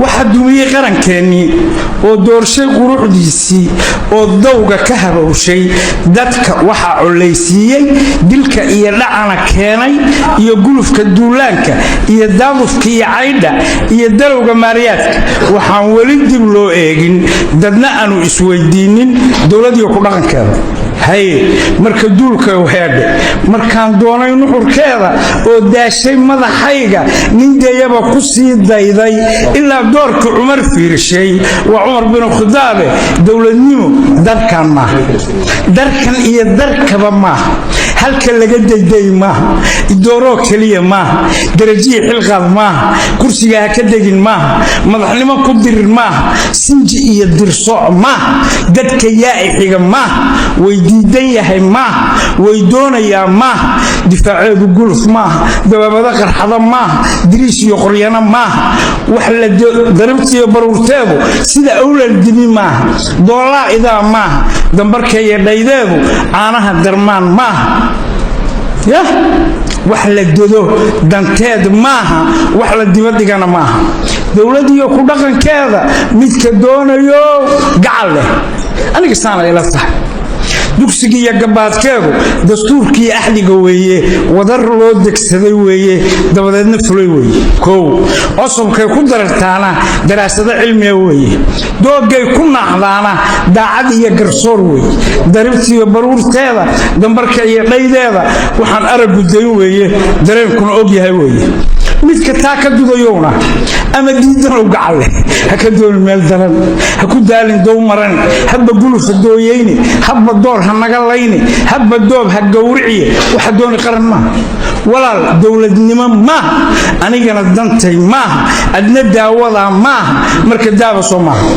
Waxaa dumiyey qarankeenii oo doorshay quruxdiisii oo dawga ka habowshay dadka. Waxaa collaysiiyey, dilka iyo dhacana keenay, iyo gulufka duulaanka iyo daadufka iyo caydha iyo dalowga maariyaadka. Waxaan weli dib loo eegin, dadna aanu isweydiinin dowladiyo ku dhaqankeeda. Haye, marka duulka heedhe, markaan doonay nuxurkeeda oo daashay madaxayga, nin dayaba ku sii dayday ilaa doorkii Cumar fiirshay, waa Cumar binu Khadaabe. Dowladnimo darkan maaha, darkan iyo darkaba maaha, halka laga dayday maaha, idooroo keliya maaha, darajihii xilqaad maaha, kursiga ha ka degin maaha, madaxnimo ku dirir maaha, sinji iyo dirsooc maaha, dadka yaa'ixiga maaha, way diidan yahay maaha, way doonayaa maaha, difaaceedu guluf maaha, dabaabado qarxada maaha, diriis iyo qoryana maaha, wax la darabtiyo baruurteedu sida awlal dibi maaha, doolaa idaa maaha, dambarka iyo dhaydeedu caanaha darmaan maaha, yah wax la dodo danteed maaha, wax la dibadhigana maaha. Dowladiyo ku dhaqankeeda midka doonayo, gacal leh, aniga saana ila tahay. Dugsiga iyo gabaadkeedu dastuurkii axdiga weeye, wadar loo degsaday weeye, dabadeedna fulay weeye. Kow, cosobkay ku darartaana daraasado cilmiga weeye, doogay ku naaxdaana daacad iyo garsoor weeye, daribtiiyo baruurteeda, dambarka iyo dhaydeeda, waxaan araggu dayn weeye, dareenkuna og yahay weeye. Midka taa ka dudayowna ama diidanow, gacal leh, ha ka doonin meel daran, ha ku daalin dow maran, habba gulufa dooyeyne, habba door ha naga layne, habba doob ha gowriciye. Waxa dooni qaran maaha, walaal, dowladnimo maaha, anigana dantay maaha, adna daawadaa maaha, marka daaba soo maaha.